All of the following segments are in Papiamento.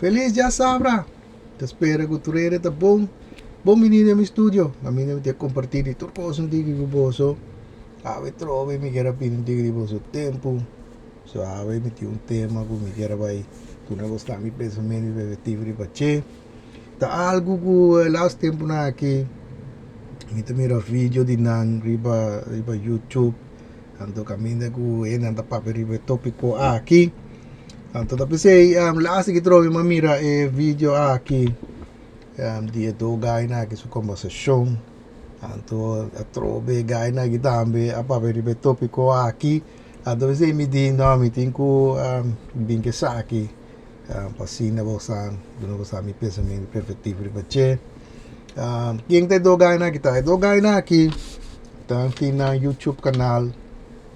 Felis djasabra! Ta spera ku tur hende ta bon. Bon bini den mi studio. Kaminda mi ta kompartí di tur kos un tiki ku boso. Awe trobe mi kier a pidi un tiki di boso tempu. So awe mi tin un tema ku mi kier a bai duna boso tambe mi pensamentu i perspektiva riba dje. Ta algu ku e las tempunan aki mi ta mira video di nan riba riba YouTube. Anto kaminda ku hendenan ta papia riba e topiko aki. Anto ta p'esei laatste ki trobe mi a mira e video aki di e dos gainan aki su kombersashon. Anto atrobe e gainan aki tambe a papia riba e topiko aki. Anto p'esei mi di no mi tin ku bin ku esaki pa asina bo sa duna bo sa mi pensamentu perspektiva riba dje. Ken ta e dos gainan aki ta? E dos gainan aki ta tin nan YouTube kanal,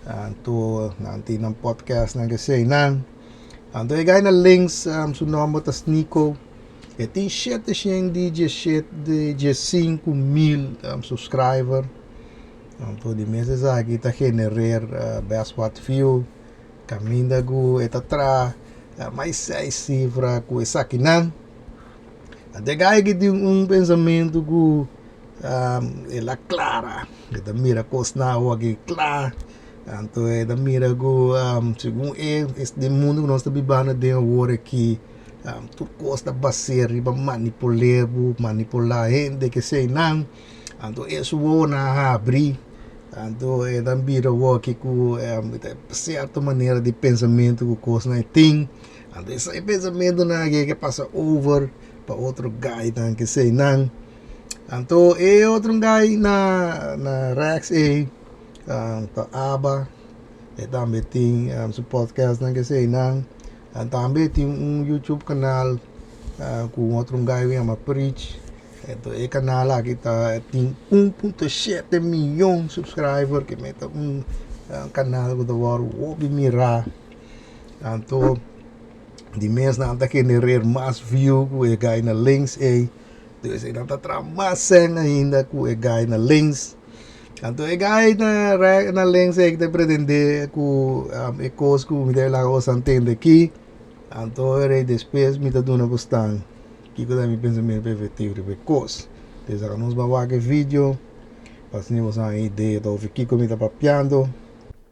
anto nan tin nan podcast nan keseinan. Anto e gai na links su nòmber ta Sneako. E tin shete shen di djesshete djessinku mil subscriber. Anto di mes esaki ta generer bèst wat view. Kaminda ku e ta traha mas seis sifra ku esakinan. Anto e gai aki tin un pensamentu ku el a klara, e ta mira kosnan awor aki kla, anto e ta mira ku segun e den mundu ku nos ta bibando aden awor aki tur kos ta bas'é riba manipul'é bo, manipulá hende keseinan, anto e su wowonan a habri, anto e ta bira awor aki ku sierto manera di pensamentu ku kosnan e tin. Anto esei pensamentunan aki ke pasa over pa otro gainan keseinan. Anto e otro gai na na rechts ei ta Abba, e tambe tin su podcastnan keseinan. Tambe tin un YouTube kanal ku un otro gai ku yama Preach. Anto e kanal aki ta tin 1.7 miyon subscriber ke meta un kanal ku ta wòrdu hopi mirá. Anto di mes nan ta generer mas view ku e guy na links ei. Dus nan ta traha mas sèn ainda ku e guy na links. Anto e guy na rèk na links ei ta pretendé ku e kos ku mi ta laga boso tende aki. Anto ora ei despues mi ta duna bo stan kiko ta mi pensamentu efektivo riba e kos. Des ora nos bai wak e video pa asina boso haña idea ta over kiko mi ta papiando.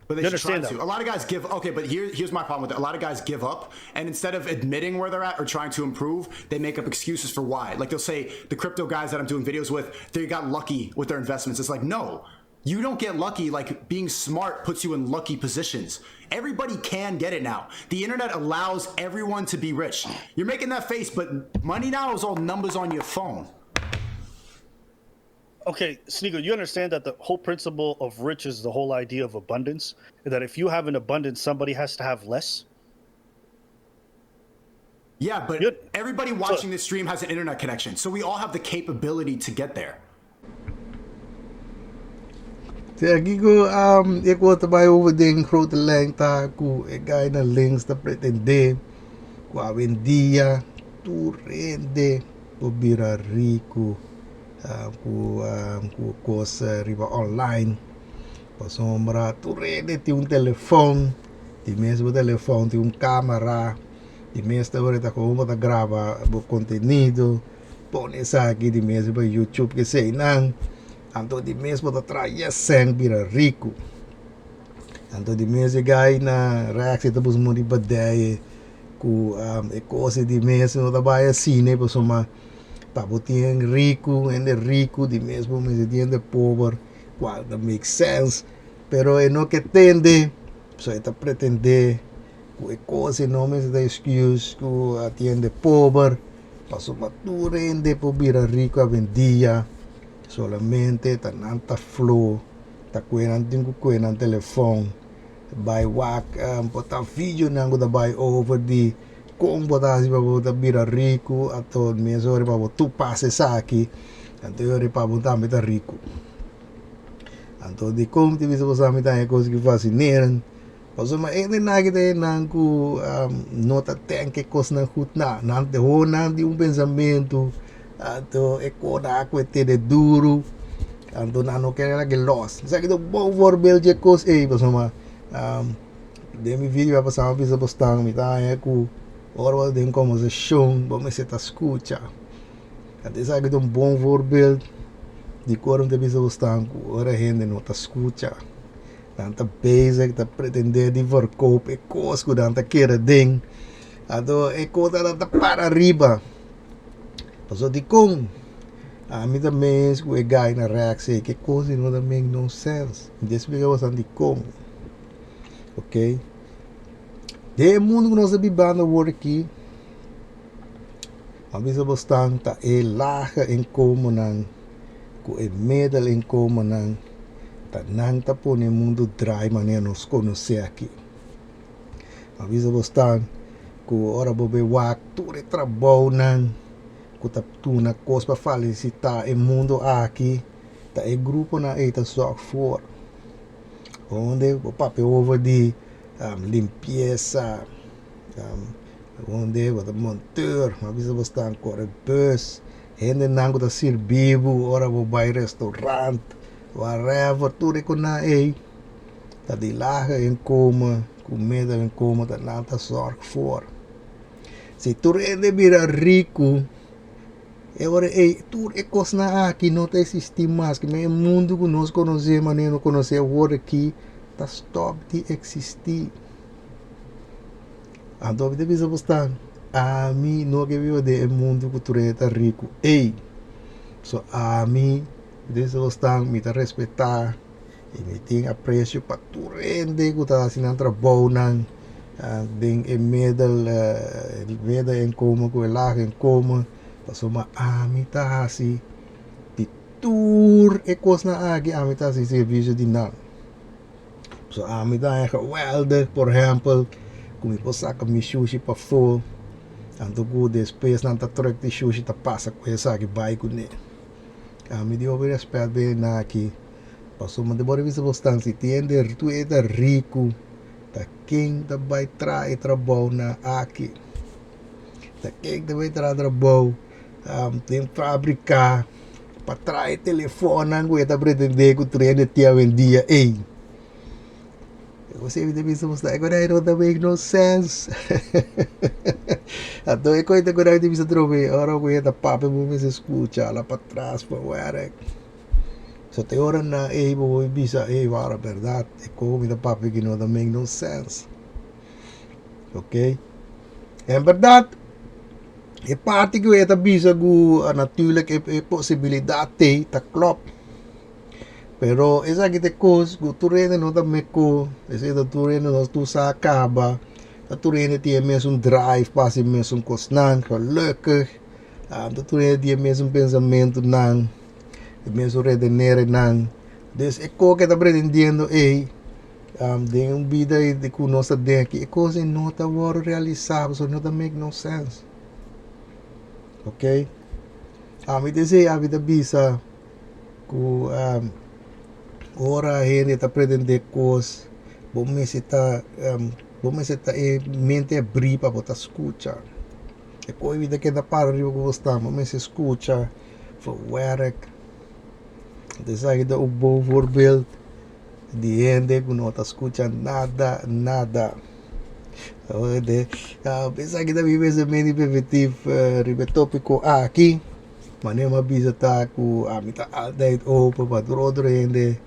But they You should try understand that? to. A lot of guys give okay, but here here's my problem with it. A lot of guys give up, and instead of admitting where they're at or trying to improve, they make up excuses for why. Like they'll say the crypto guys that I'm doing videos with, they got lucky with their investments. It's like no, you don't get lucky. Like being smart puts you in lucky positions. Everybody can get it now. The internet allows everyone to be rich. You're making that face, but money now is all numbers on your phone. Okay, Sneako, you understand that the whole principle of rich is the whole idea of abundance? That if you have an abundance, somebody has to have less? Yeah, but You everybody so watching this stream has an internet connection, so we all have the capability to get there. Te aki ku e kos ta bai over den grote lijn ta ku e guy na links ta pretendé ku awendia tur hende por bira riku. Ku ku kos riba online pasobra tur hende tin un telefon di mes bo telefon tin un camera di mes ta ora ta como bo ta graba bo contenido pone esaki di mes riba youtube keseinan anto di mes bo ta traha yesen bira rico anto di mes e guy na reactie ta busca riba deye ku e kos di mes no ta bai asina pasobra. Pa bo tin riku, hende riku di mes bo mester tin hende pober, cual ta make sense, pero e no ke tende, so e ta pretende ku e kos e no mester ta excuse ku a tin hende pober, pasobra tur hende por bira riku awendia, solamente ta nan ta flo, ta kue nan tin ku kue nan telefon, bai wak por ta videonan ku ta bai over di. Kon bo ta hasi pa bo ta bira riku anto mes ora pa bo tur pasa esaki anto e ora pa bo tambe ta riku. Anto dikon ti bisa bo sa mi ta haña kos ki fasineran pasobra e hendenan aki ta hendenan ku no ta tenk e kosnan gut na nan ta hoor nan di un pensamentu anto e kos ku e tene duru anto nan no kere laga e los. Esaki ta un bon voorbeeld dje kos ei pasobra. Den mi video a pasá mi bisa bosnan mi ta haña ku Ora bo ta den kombersashon, bo mester ta skucha. Anto esaki ta un bon voorbeeld di ku ora mi ta bisa bo stan ku ora hende no ta skucha. Nan ta bezig ta pretendé di verkoop e kos ku nan ta kere den. Anto e kosnan ta para riba. Pasobra dikon ami ta mes ku e guy na rèks ei ke kos ei no ta make no sense. Mi ta splika boso dikon. Ok. Den e mundu ku nos ta bibando awor aki, a bisa bo stan ta e laga inkomennan ku e middel inkomennan ta nan ta pone e mundu drai manera nos konosé aki. A bisa bo stan ku ora bo bai wak tur e trabounan ku ta tuna kos pa falisitá e mundu aki ta e gruponan ei ta zòrg for. Onde bo papia over di limpiesa, onde bo ta monteur, bo a bisa bo sta kore bus, hendenan ku ta sirbi bo ora bo bai restaurant, whatever, tur e konan ei ta di laga inkomen, ku middel inkomen ta nan ta zorg for. Si tur hende bira riku. E ora ei tur e kosnan aki no ta eksistí mas, kimen e mundu ku nos konosé manera nos konosé awor aki ta stòp di eksistí. Anto mi ta bisa bo stan, ami no ke biba den e mundu ku tur hende ta riku ei. So ami mi ta bisa bo stan, mi ta respetá i mi tin apresio pa tur hende ku ta hasi nan trabounan den e middel middel inkomen ku e laag inkomen pasobra ami ta hasi di tur e kosnan aki ami ta hasi servisio di nan so ami ta haña geweldig por ehèmpel ku mi por saka mi shushi pafó anto ku despues nan ta trek di shushi ta pasa ku esaki bai kuné ami di hopi rèspèt pa e nan aki pasobra mi ta por bisa bo stan si tin hende tur e ta riku. Ta ken ta bai traha e trabounan aki? Ta ken ta bai traha trabou den fabrika pa traha e telefonnan ku e ta pretende ku tur hende tin awendia ei? Bo ta bisa bo e kos no ta make no sense. Anto e kos ta bisa atrobe ora ku e ta papia bo mester skucha hala patras pa wèrk. So te ora nan ey bo por bisa ey wara berdad e koe mi ta papia aki no ta make no sense. Ok. En berdad e parti ku e ta bisa ku natuurlijk e posibilidad tey ta klop. Pero esaki ta e kos ku tur hende no ta meko, esei ta tur hende no tur sa kaba, ta tur hende tin e mesun drive pa hasi e mesun kosnan, gelukkig ta tur hende tin e mesun pensamentunan. E mesun redenerenan. Dus e ko ke ta pretendiendo ei den un bida di ku nos ta den aki, e kos ei no ta wòrdu realisá pasobra no ta make no sense. Ok, ami ta esei ami ta bisa ku ora hende ta pretendé kos bo mester ta bo mester ta e mente abrí pa bo ta skucha. E kos ei ta keda para riba ku bo sta, bo mester skucha. Voor werk. Esaki ta un bon voorbeeld di hende ku no ta skucha nada, nada. Esaki ta mi pensamentu primitif riba e tópiko aki. Manera mi a bisa ta ku ami ta altijd open pa tur otro hende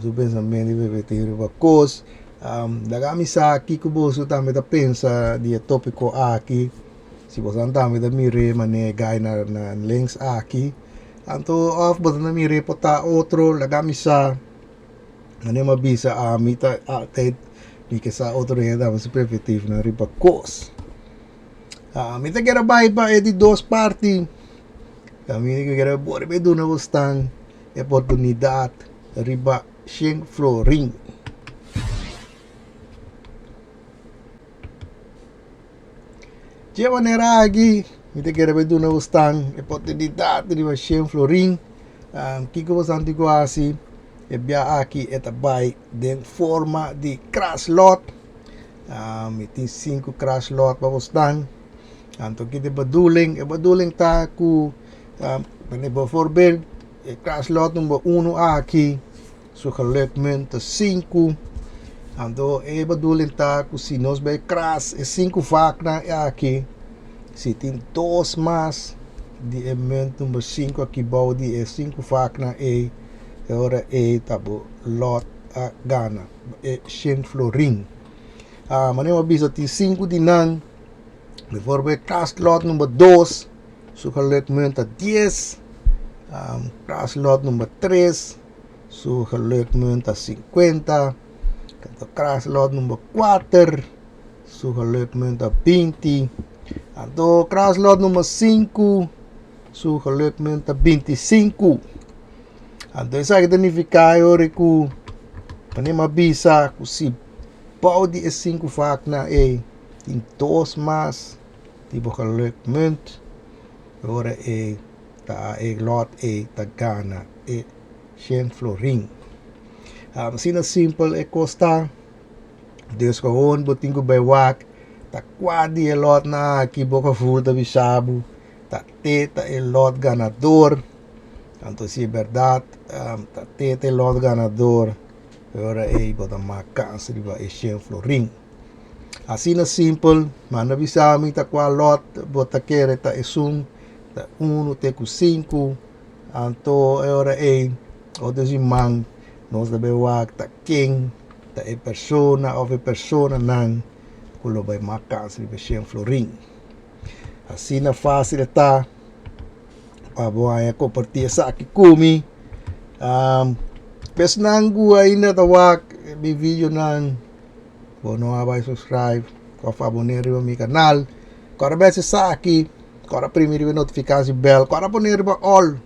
su pensamentu primitif riba kos. Laga mi sa kiko boso tambe ta pensa di e tópiko aki. Si boso tambe ta mir'é manera e gai na na links aki, anto òf boso ta mir'é por ta otro, laga mi sa. Manera mi a bisa ami ta altijd mi ke sa otro hende tambe su perspektifnan riba kos. Mi ta kere bai pa e di dos parti, mi ta kere bolbe duna bosnan e oportunidat riba shen florin. Dje manera aki mi ta kere bai duna bosnan e oportunidat riba shen florin. Kiko bosan tin ku hasi? E bia aki e ta bai den forma di kraslot. Mi tin sinku kraslot pa bosnan. Anto ki ta e bedoeling? E bedoeling ta ku bijvoorbeeld e kraslot number uno aki su gelukmunt ta sinku. Anto e bedoeling ta ku si nos bai kras e sinku vaknan aki, si tin dos mas di e munt number sinku aki bou di e sinku vaknan ei, e ora ei ta bo lòt a gana e shen florin. Manera mi a bisa tin sinku di nan, bivoorbeeld kraslòt number dos su gelukmunt ta dies, kraslòt number tres su gelukmunt ta sinkuenta, kraslòt number kuater su gelukmunt ta binti, anto kraslòt number sinku su gelukmunt ta bintisinku. Anto esaki ta nifiká e ora ku manera mi a bisa ku si bou di e sinku vaknan ei tin dos mas di bo gelukmunt, e ora ei ta e lòt ei ta gana e shen florin. Asina simpel e kos ta, dus gewoon bo tin ku bai wak ta kua di e lòtnan aki bo gevoel ta bisa bo ta te ta e lòt ganador, anto si e bèrdat ta te ta e lòt ganador e ora ei bo ta mak kans riba e shen florin. Asina simpel, manda bisa mi ta kua lòt bo ta kere ta esun, ta unu te ku sinku, anto e ora ei otro siman nos ta bai wak ta ken ta e persona òf e personanan ku lo bai mak kans riba e shen florin. Asina fásil e ta pa bo haña kompartí esaki ku mi. Esnan ku ainda ta wak mi videonan bo no a bai subscribe òf aboné riba mi kanal, kòrda bes esaki, kòrda primi riba e notifikashon bèl, kòrda pone riba all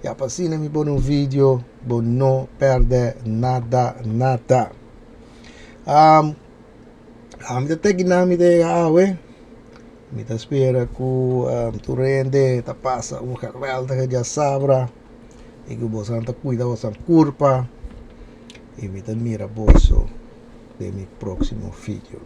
ya pa asina mi pone un video bo no pèrdè nada nada. Ami ta terminá mi dea awe. Mi ta spera ku tur hende ta pasa un geweldige diasabra i ku boso ta kuida boso kurpa i mi ta mira boso den mi próksimo video.